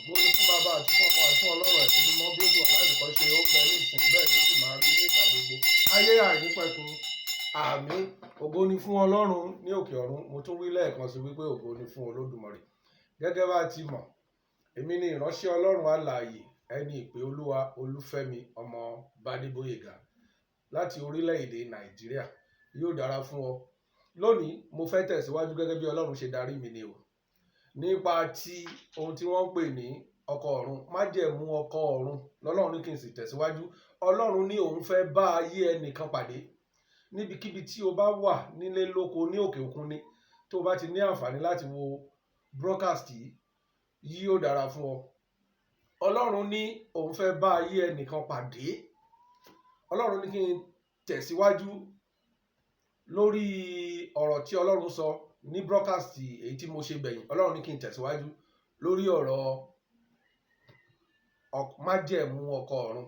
Ògo ni fún Baba àti fún Ọmọ àti fún Ọlọ́run Ẹ̀mí Mímọ́, bí ó ti wà látètèkọ́ṣe, ó ń bẹ ní ìsìn, bẹ́ẹ̀ ni ó sì máa rí ní ìgbà gbogbo. Ayé àìnípẹ̀kun. Àmín. Ògo ni fún Ọlọ́run ní òkè ọ̀run. Mo tún wí lẹ́ẹ̀kan sí wípé ògo ni fún Olódùmarè. Gẹ́gẹ́ bá ti mọ̀, èmi ni ìránṣẹ́ Ọlọ́run alààyè, ẹni ìpè Olúwa, Olúfẹ́mi ọmọ Bádébóyèga láti orílẹ̀-èdè Nàìjíríà. Yóò dára fún ọ. Lónìí, mo fẹ́ tẹ̀síwájú gẹ́gẹ́ bí Ọlọ́run ṣe darí mi ni o. Nípa ti ohun tí wọ́n ń pè ní ọkọ ọ̀run, májẹ̀mú ọkọ ọ̀run lọ́lọ́run ní kí n sì tẹ̀síwájú. Ọlọ́run ní òun fẹ́ bá ayé ẹnìkan pàdé. Níbikíbi tí o bá wà, nílé lóko, ní òkè òkun ni, tó o bá ti ní àǹfààní láti wo broadcast yìí, yóò dára fún ọ. Ọlọ́run ní òun fẹ́ bá ayé ẹnìkan pàdé. Ọlọ́run ní kí n tẹ̀síwájú lórí ọ̀rọ̀ tí Ọlọ́run sọ ní broadcast èyí tí mo ṣe gbẹ̀yìn. Ọlọ́run ní kí n tẹ̀síwájú lórí ọ̀rọ̀ májẹ̀mú ọkọ ọ̀run.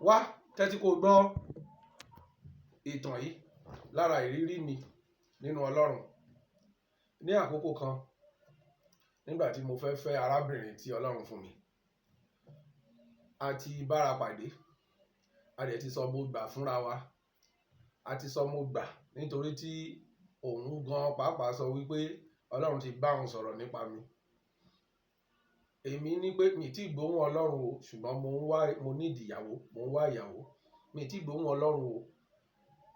Wá tẹ́tí kó gbọ́ ìtàn yìí lára ìrírí mi nínú Ọlọ́run. Ní àkókò kan, nígbà tí mo fẹ́ fẹ́ arábìnrin tí Ọlọ́run fún mi, a ti bára pàdé, a dẹ̀ ti sọ mo gbà fúnra wa. A ti sọ mo gbà nítorí tí òun gan pàápàá sọ wípé Ọlọ́run ti bá òun sọ̀rọ̀ nípa mi. Èmi ní pé mi tí gbóhùn Ọlọ́run o, ṣùgbọ́n mo ń wá, mo ní ìdìyàwó, mo ń wá ìyàwó. Mi tí gbóhùn Ọlọ́run o,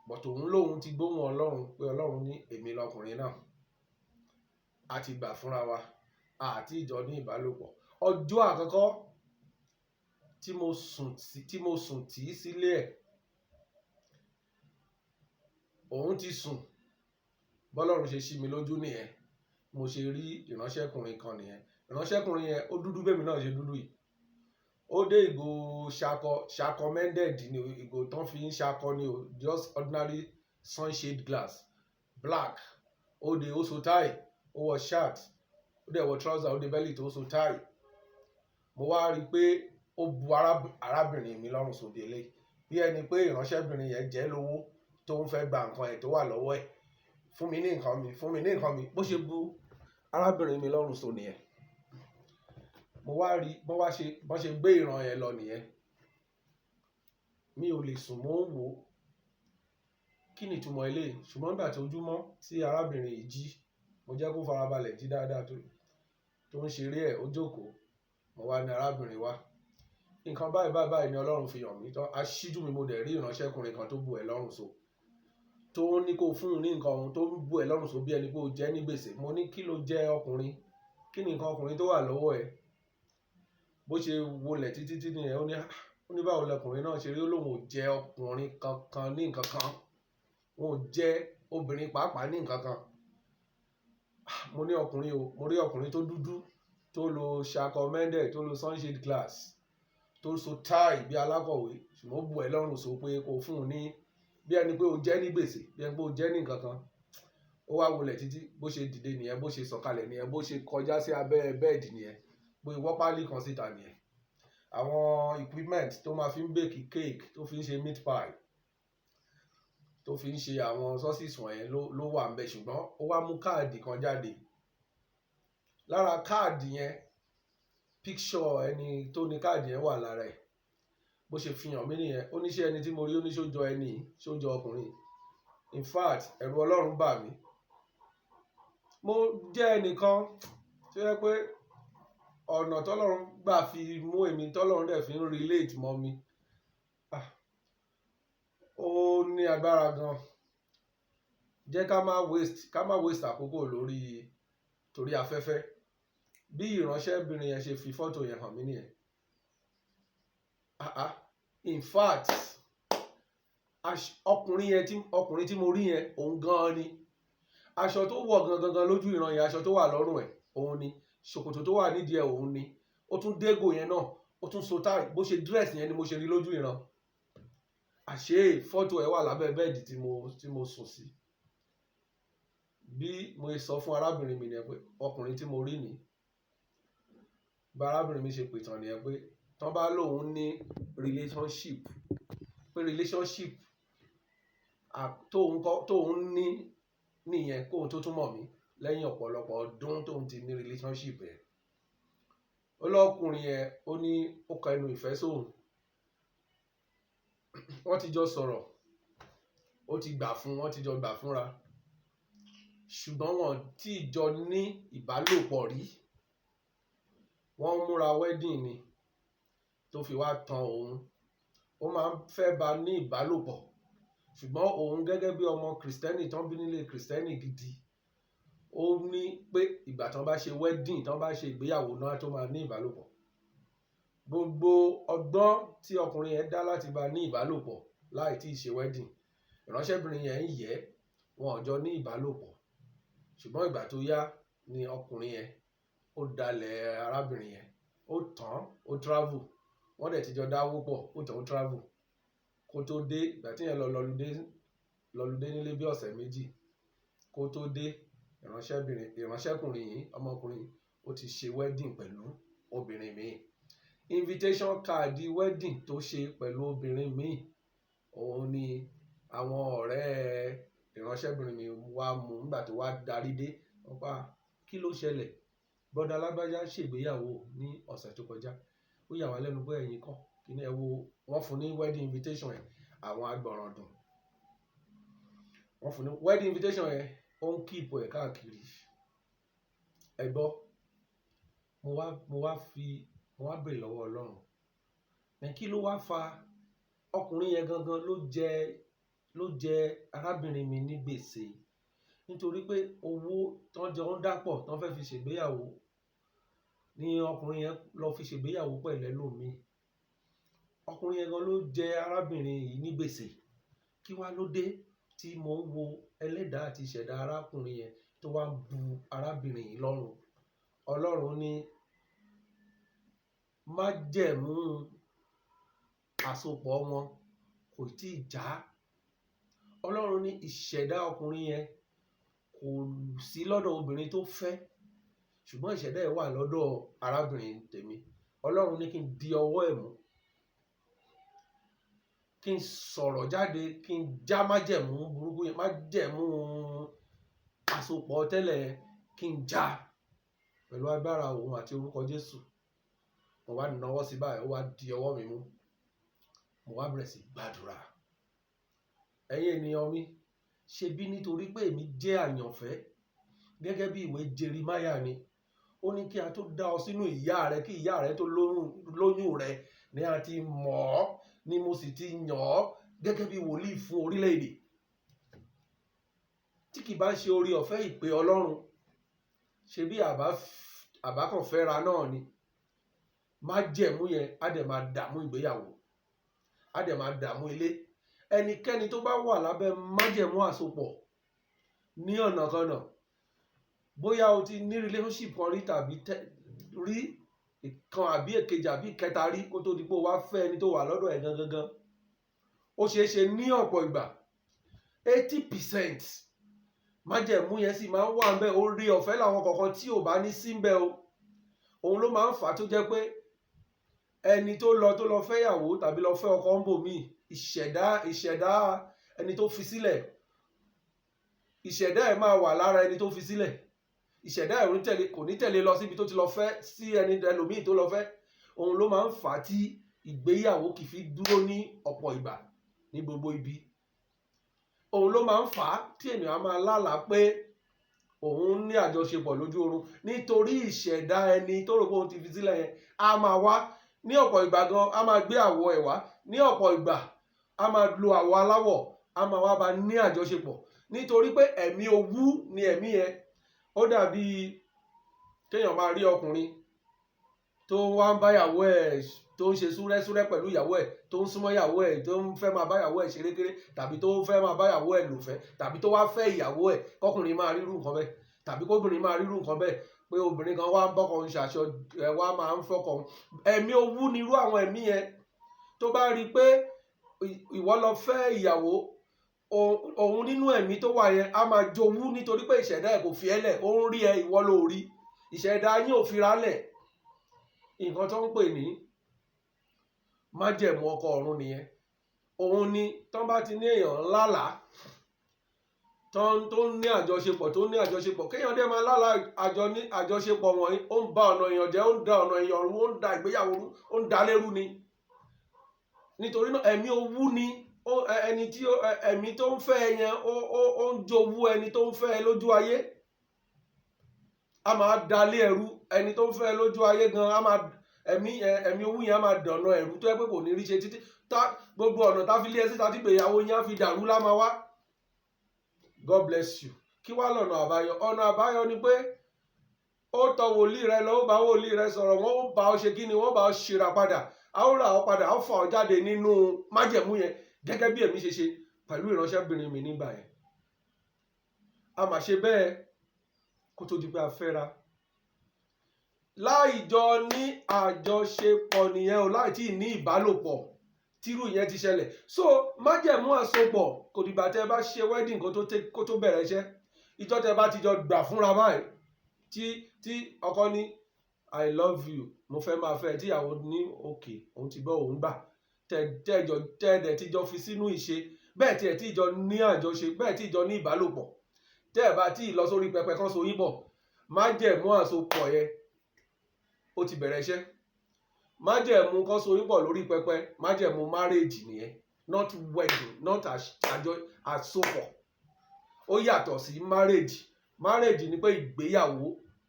but òun lóhun ti gbóhùn Ọlọ́run pé Ọlọ́run ní èmi lọkùnrin náà. A ti gbà fúnra wa, a ti jọ ní ìbálòpọ̀. Ọjọ́ àkọ́kọ́ tí mo sùn tì í sílé ẹ̀, òun ti sùn. Bọ́lọ́run ṣe ṣí mi lójú nìyẹn. Mo ṣe rí ìránṣẹ́kùnrin kan nìyẹn. Ìránṣẹ́kùnrin yẹn ó dúdú bẹ́ẹ̀ mi náà ṣe dúdú yìí. Ó dé ìgò ṣakọ, ṣakọ mended ni o, ìgò tán fi ń ṣakọ ni o, just ordinary sunshade glass, black. Ó dé, ó so tie, ó wọ shirt, ó dẹ̀ wọ trouser, ó dé belt, ó so tie. Mo wá rí pé ó bu arábìnrin mi lọ́rùn sóbi eléyìí. Bí ẹni pé ìránṣẹ́bìnrin yẹn jẹ́ lówó tó ń fẹ́ gba nǹkan ẹ̀ tó wà lọ́wọ́ ẹ̀. Fún mi ní nǹkan mi, fún mi ní nǹkan mi. Bó ṣe bu arábìnrin mi lọ́rùn so nìyẹn. Mo wá rí, bó ṣe gbé ìran yẹn lọ nìyẹn. Mi ò lè sùn, mò ń wò ó. Kí ni ìtumọ̀ eléyìí? Ṣùgbọ́n nígbà tí ojúmọ́ tí arábìnrin yìí jí, mo jẹ́ kó farabalẹ̀ jí dáadáa tó ń ṣeré ẹ̀, ó jókòó. Mo wá ní arábìnrin wá. Nǹkan báyìí báyìí báyìí ni Ọlọ́run fi hàn mí tán. Aṣíjú mi, mo dẹ̀ rí ìránṣẹ́kùnrin kan tó bu ẹ lọ́rùn so. Tó ní kó fún un ní nǹkan òun tó ń bu ẹ lọ́rùn so bí ẹni pé ó jẹ́ ní gbèsè. Mo ní kí ló jẹ́ ọkùnrin? Kí ni nǹkan ọkùnrin tó wà lọ́wọ́ ẹ? Bó ṣe wọlẹ̀ títí tí nìyẹn, ó ní, "Ah," ó ní báwo lọkùnrin náà ṣe rí, ó lóun ò jẹ́ ọkùnrin kankan ní nǹkan kan. Òun ò jẹ́ obìnrin pàápàá ní nǹkan kan. Ah, mo ní ọkùnrin o, mo rí ọkùnrin tó dúdú, tó lo ṣakọ mended, tó lo sunshade glass, tó so tie bí alákọ̀wé, ṣùgbọ́n ó bu ẹ lọ́rùn so pé kó fún un ní bí ẹni pé ó jẹ́ ní gbèsè, bí ẹni pé ó jẹ́ ní nǹkan kan. Ó wá wọlẹ̀ títí, bó ṣe dìde nìyẹn, bó ṣe sọ̀kalẹ̀ nìyẹn, bó ṣe kọjá sí abẹ́ bẹ́ẹ̀dì nìyẹn, bó ṣe wọ́ páálí kan síta nìyẹn. Àwọn equipment tó máa fi ń bake cake, tó fi ń ṣe meat pie, tó fi ń ṣe àwọn sauces wọ̀nyẹn ló wà níbẹ̀, ṣùgbọ́n ó wá mú káàdì kan jáde. Lára káàdì yẹn, picture ẹni tó ní káàdì yẹn wà lára ẹ̀. Bó ṣe fi hàn mí nìyẹn. Ó ní ṣé ẹni tí mo rí, ó ní ṣó jọ ẹni yìí, ṣó jọ ọkùnrin. In fact, ẹ̀rù Ọlọ́run bà mí. Mo jẹ́ ẹnìkan tí ó jẹ́ pé ọ̀nà tọ́lọ́run gbà fi mú èmi, tọ́lọ́run dẹ̀ fi ń relate mọ́ mi. Ah, ó ní agbára gan. Jẹ́ ká má waste àkókò lórí torí afẹ́fẹ́. Bí ìránṣẹ́bìnrin yẹn ṣe fi fọ́tò yẹn hàn mí nìyẹn. Ah ah, in fact, ọkùnrin yẹn tí, ọkùnrin tí mo rí yẹn, òun gan ni. Aṣọ tó wọ̀ gan gan gan lójú ìran yẹn, aṣọ tó wà lọ́rùn ẹ̀, òun ni. Ṣòkòtò tó wà nídìí ẹ̀, òun ni. Ó tún dégò yẹn náà, ó tún so tie. Bó ṣe dress yẹn ni mo ṣe rí lójú ìran. Àṣé fọ́tò ẹ̀ wà lábẹ́ bẹ́ẹ̀dì tí mo sùn sí. Bí mo ṣe sọ fún arábìnrin mi nìyẹn pé ọkùnrin tí mo rí ni. Bí arábìnrin mi ṣe pìtàn nìyẹn pé tán bá lóun ní relationship, pé relationship tóun kọ́, tóun ní nìyẹn kóun tó tún mọ̀ mí lẹ́yìn ọ̀pọ̀lọpọ̀ ọdún tóun ti ní relationship ẹ̀. Ó lọ́kùnrin yẹn, ó ní ó kọ ẹnu ìfẹ́ sóhun. Wọ́n ti jọ sọ̀rọ̀, ó ti gbà fún, wọ́n ti jọ gbà fúnra. Ṣùgbọ́n wọn tí jọ ní ìbálòpọ̀ rí. Wọ́n ń múra wedding ni tó fi wá tan òun. Ó máa ń fẹ́ bá ní ìbálòpọ̀. Ṣùgbọ́n òun gẹ́gẹ́ bí ọmọ Krìstẹ́nì tán bí nílé Krìstẹ́nì gidi, ó ní pé ìgbà tí wọ́n bá ṣe wedding, tí wọ́n bá ṣe ìgbéyàwó náà tó máa ní ìbálòpọ̀. Gbogbo ọgbọ́n tí ọkùnrin yẹn dá láti bá ní ìbálòpọ̀ láì tí ì ṣe wedding, ìránṣẹ́bìnrin yẹn ń yẹ̀, wọn ò jọ ní ìbálòpọ̀. Ṣùgbọ́n ìgbà tó yá ni ọkùnrin yẹn ó dalẹ̀ arábìnrin yẹn, ó tán, ó travel. Wọ́n dẹ̀ ti jọ dáwó pọ̀, ó tán, ó travel. Kó tó dé, ìgbà tí yẹn lọ lọludé nílé bí ọ̀sẹ̀ méjì, kó tó dé, ìránṣẹ́kùnrin yìí, ọmọkùnrin yìí, ó ti ṣe wedding pẹ̀lú obìnrin míì. Invitation card wedding tó ṣe pẹ̀lú obìnrin míì, òun ni àwọn ọ̀rẹ́ ìránṣẹ́bìnrin mi wá mú nígbà tó wá darí dé. Wọ́n pa, kí ló ṣẹlẹ̀? Brother Lágbájá ṣègbéyàwó ní ọ̀sẹ̀ tó kọjá. Ó yà wá lẹ́nu pé ẹ̀yin kọ́. Kí ni ẹ wo? Wọ́n fún ní wedding invitation ẹ̀, àwọn agbọ̀ràndùn. Wọ́n fún ní wedding invitation ẹ̀, ó ń keep ẹ̀ káàkiri. Ẹ gbọ́, mo wá béèrè lọ́wọ́ Ọlọ́run. Ẹ̀ kí ló wá fa ọkùnrin yẹn gangan ló jẹ arábìnrin mi ní gbèsè? Nítorí pé owó tán jọ ń dàpọ̀ tán fẹ́ fi ṣègbéyàwó ní ọkùnrin yẹn lọ fi ṣègbéyàwó pẹ̀lú ẹlòmíì. Ọkùnrin yẹn gan ló jẹ arábìnrin yìí ní gbèsè. Kí wá ló dé tí mò ń wo ẹlẹ́dàá àti ìṣẹ̀dá arákùnrin yẹn tó wá ń bu arábìnrin yìí lọ́rùn? Ọlọ́run ní májẹ̀mú àsopọ̀ wọn kò tíì já. Ọlọ́run ní ìṣẹ̀dá ọkùnrin yẹn kò sí lọ́dọ̀ obìnrin tó fẹ́, ṣùgbọ́n ìṣẹ̀dá ẹ̀ wà lọ́dọ̀ arábìnrin tèmi. Ọlọ́run ní kí n di ọwọ́ ẹ̀ mú, kí n sọ̀rọ̀ jáde, kí n já májẹ̀mú burúkú yẹn, májẹ̀mú àsopọ̀ tẹ́lẹ̀ yẹn, kí n já pẹ̀lú agbára òun àti orúkọ Jésù. Mo wá nawọ́ sí báyìí, ó wá di ọwọ́ mi mú. Mo wá bẹ̀rẹ̀ sí gbàdúrà. Ẹ̀yin ènìyàn mi, ṣe bí nítorí pé èmi jẹ́ àyànfẹ́ gẹ́gẹ́ bí ìwé Jeremáyà ni. Ó ní kí a tó dá ọ sínú ìyá rẹ, kí ìyá rẹ tó lóyún rẹ ni a ti mọ̀ ọ́, ni mo sì ti yàn ọ́ gẹ́gẹ́ bí wòlíì fún orílẹ̀-èdè. Tí kì bá ṣe oore ọ̀fẹ́ ìpè Ọlọ́run, ṣe bí àbá kan fẹ́ra náà ni. Májẹ̀mú yẹn á dẹ̀ máa dààmú ìgbéyàwó, á dẹ̀ máa dààmú ilé. Ẹnikẹ́ni tó bá wà lábẹ́ májẹ̀mú àsopọ̀ ní ọ̀nà kan náà, bóyá o ti ní relationship kan rí tàbí rí ìkan àbí èkejì àbí ìkẹta rí kó tó di pé o wá fẹ́ ẹni tó wà lọ́dọ̀ ẹ̀ gangan gan. Ó ṣeé ṣe ní ọ̀pọ̀ ìgbà 80% májẹ̀mú yẹn sì máa ń wà ńbẹ̀. Oore ọ̀fẹ́ làwọn kọ̀ọ̀kan tí ò bá ní sí ńbẹ̀ o. Òun ló máa ń fà á tó jẹ́ pé ẹni tó lọ fẹ́yàwó tàbí lọ fẹ́ ọkọ ń bò míì, ìṣẹ̀dá ẹni tó fi sílẹ̀, ìṣẹ̀dá ẹ̀ máa wà lára ẹni tó fi sílẹ̀. Ìṣẹ̀dá ẹ̀ kò ní tẹ̀lé lọ síbi tó ti lọ fẹ́ sí ẹni ẹlòmíì tó lọ fẹ́. Òun ló máa ń fà á tí ìgbéyàwó kì í fi dúró ní ọ̀pọ̀ ìgbà ní gbogbo ibi. Òun ló máa ń fà á tí ènìyàn á máa lálàá pé òun ní àjọṣepọ̀ lójú oorun, nítorí ìṣẹ̀dá ẹni tó rò pé òun ti fi sílẹ̀ yẹn á máa wá ní ọ̀pọ̀ ìgbà gan, á máa gbé àwọ̀ ẹ̀ wá ní ọ̀pọ̀ ìgbà, á máa lo àwọ̀ aláwọ̀, á máa wá bá ní àjọṣepọ̀, nítorí pé ẹ̀mí owú ni ẹ̀mí yẹn. Ó dàbí kéèyàn máa rí ọkùnrin tó wá ń bá ìyàwó ẹ̀, tó ń ṣe súrẹ́súrẹ́ pẹ̀lú ìyàwó ẹ̀, tó ń súnmọ́ ìyàwó ẹ̀, tó ń fẹ́ máa bá ìyàwó ẹ̀ ṣerékeré, tàbí tó ń fẹ́ máa bá ìyàwó ẹ̀ lòfẹ́, tàbí tó wá fẹ́ ìyàwó ẹ̀, kọkùnrin máa rírú nǹkan bẹ́ẹ̀, tàbí kóbìnrin máa rírú nǹkan bẹ́ẹ̀, pé obìnrin kan wá ń bọ́kọ ń ṣaṣọ ẹ̀, wá máa ń fọkọ. Ẹ̀mí owú ni irú àwọn ẹ̀mí yẹn. Tó bá rí i pé ìwọ lọ fẹ́ ìyàwó, òun nínú ẹ̀mí tó wà yẹn á máa jowú, nítorí pé ìṣẹ̀dá ẹ̀ kò fi ẹ́ lẹ̀, ó ń rí ẹ, ìwọ ló rí, ìṣẹ̀dá yín ò fira lẹ̀. Nǹkan tó ń pè ní májẹ̀mú ọkọ ọ̀run nìyẹn. Òun ni tán bá ti ní èèyàn lálàá tó ń ní àjọṣepọ̀, tó ń ní àjọṣepọ̀, kéèyàn dẹ̀ máa lálà àjọ ní àjọṣepọ̀ wọ̀nyí, ó ń ba ọ̀nà èèyàn jẹ́, ó ń da ọ̀nà èèyàn rú, ó ń da ìgbéyàwó rú, ó ń da lérú ni. Nítorí náà, ẹ̀mí owú ni ẹni tí ẹ̀mí tó ń fẹ́ ẹ yẹn, ó ń jowú ẹni tó ń fẹ́ ẹ lójú ayé. A máa dalé ẹrú ẹni tó ń fẹ́ ẹ lójú ayé gan, a máa ẹ̀mí owú yẹn á máa dọ̀nà ẹ̀rú tó yẹ pé kò ní rí ṣe títí tá gbogbo ọ̀nà tá fi lé ẹ síta tí ìgbéyàwó yẹn á fi dàrú lá máa wá. God bless you. Kí wá lọ́nà àbáyọ? Ọ̀nà àbáyọ ni pé ó tọ̀ wòlíì rẹ lọ, ó bá wòlíì rẹ sọ̀rọ̀, wọ́n ó bá ọ ṣe kí ni, wọ́n bá ọ ṣera padà, a ó rà ọ padà, a ó fà ọ jáde nínú májẹ̀mú yẹn, gẹ́gẹ́ bí èmi ṣe ṣe pẹ̀lú ìránṣẹ́bìnrin mi nígbà yẹn. A mà ṣe bẹ́ẹ̀ kó tó di pé a fẹ́ra. Láì jọ ní àjọṣepọ̀ nìyẹn o, láì tí ì ní ìbálòpọ̀ tírú yẹn ti ṣẹlẹ̀. So májẹ̀mú àsopọ̀ kò dìgbà tẹ́ ẹ bá ṣe wedding kó tó bẹ̀rẹ̀ iṣẹ́. Ìjọ́ tẹ́ ẹ bá ti jọ gbà fúnra báyìí, tí ọkọ ní "I love you, mo fẹ́ máa fẹ́ ẹ", tíyàwó ní okay, òun ti gbọ́, òun gbà, tẹ́jọ tẹ́ẹ̀dẹ̀ tí jọ fi sínú ìṣe bẹ́ẹ̀, tí ẹ̀ tí jọ ní àjọṣe bẹ́ẹ̀, tí jọ ní ìbálòpọ̀, tẹ́ ẹ̀ bá tí ì lọ sórí pẹpẹ kan so yín bọ̀, májẹ̀mú àsopọ̀ yẹn ó ti bẹ̀rẹ̀ iṣẹ́. Májẹ̀mú kan so yín pọ̀ lórí pẹpẹ, májẹ̀mú marriage nìyẹn, not wedding, not àjọ àsopọ̀. Ó yàtọ̀ sí marriage. Marriage ni pé ìgbéyàwó,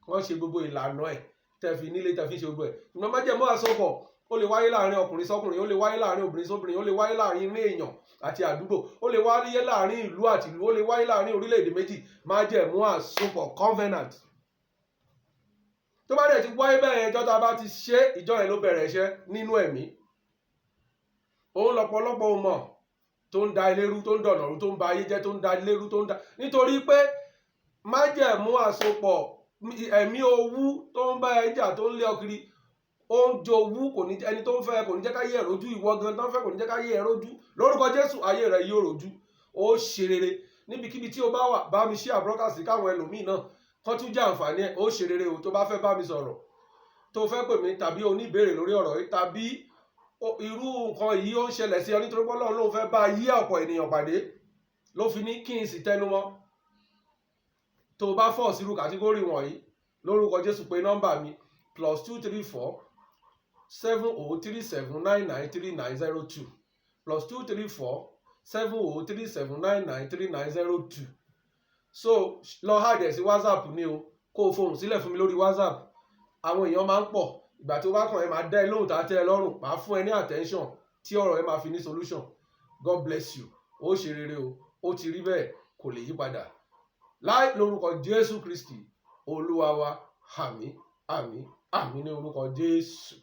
wọ́n ṣe gbogbo ìlànà ẹ̀, tẹ́ fi nílé, tẹ́ fi ṣe gbogbo ẹ̀. Ṣùgbọ́n májẹ̀mú àsopọ̀, ó lè wáyé láàrin ọkùnrin sọ́kùnrin, ó lè wáyé láàrin obìnrin sóbìnrin, ó lè wáyé láàrin ilé èèyàn àti àdúgbò, ó lè wáyé láàrin ìlú àti ìlú, ó lè wáyé láàrin orílẹ̀-èdè méjì. Májẹ̀mú àsopọ̀, covenant, tó bá dẹ̀ ti wáyé bẹ́ẹ̀ yẹn, ìjọ́ tá a bá ti ṣe, ìjọ́ yẹn ló bẹ̀rẹ̀ iṣẹ́ nínú ẹ̀mí. Òun lọ́pọ̀lọpọ̀ ò mọ̀ tó ń da ilé rú, tó ń dọ̀nà rú, tó ń ba ayé jẹ́, tó ń da ilé rú, tó ń da, nítorí pé májẹ̀mú àsopọ̀, ẹ̀mí owú tó ń bá ẹ jà, tó ń lé ọ kiri, ó ń jowú. Kò ní ẹni tó ń fẹ́, kò ní jẹ́ ká yé ẹ rójú. Ìwọ gan tó ń fẹ́, kò ní jẹ́ ká yé ẹ rójú. Lórúkọ Jésù, ayé rẹ yóò rójú, ó ṣe rere níbikíbi tí o bá wà. Bá mi share broadcast káwọn ẹlòmíì náà kán tún jẹ́ àǹfààní ẹ̀. Ó ṣe rere o. Tó bá fẹ́ bá mi sọ̀rọ̀, tó fẹ́ pè mí, tàbí o ní ìbéèrè lórí ọ̀rọ̀ yìí, tàbí irú nǹkan yìí ó ń ṣẹlẹ̀ sí ọ, nítorí pé Ọlọ́run ló fẹ́ bá yí ọ̀pọ̀ ènìyàn pàdé, ló fi ní kí n sì tẹnu mọ́. Tó o bá fall sírú category wọ̀nyí, lórúkọ Jésù, pé nọ́mbà mi +234 70 37 99 39 02, +234 70 37 99 39 02. So lọ add ẹ̀ sí WhatsApp ni o, kó o fohùn sílẹ̀ fún mi lórí WhatsApp. Àwọn èèyàn máa ń pọ̀. Ìgbà tó bá kàn ẹ́, máa dá ẹ lóhùn tá a tẹ́ ẹ lọ́rùn, máa fún ẹ ní attention tí ọ̀rọ̀ ẹ máa fi ní solution. God bless you. Ó ṣe rere o. Ó ti rí bẹ́ẹ̀, kò lè yí padà láì, lórúkọ Jésù Kristi Olúwa wa. Àmín, àmín, àmín ní orúkọ Jésù.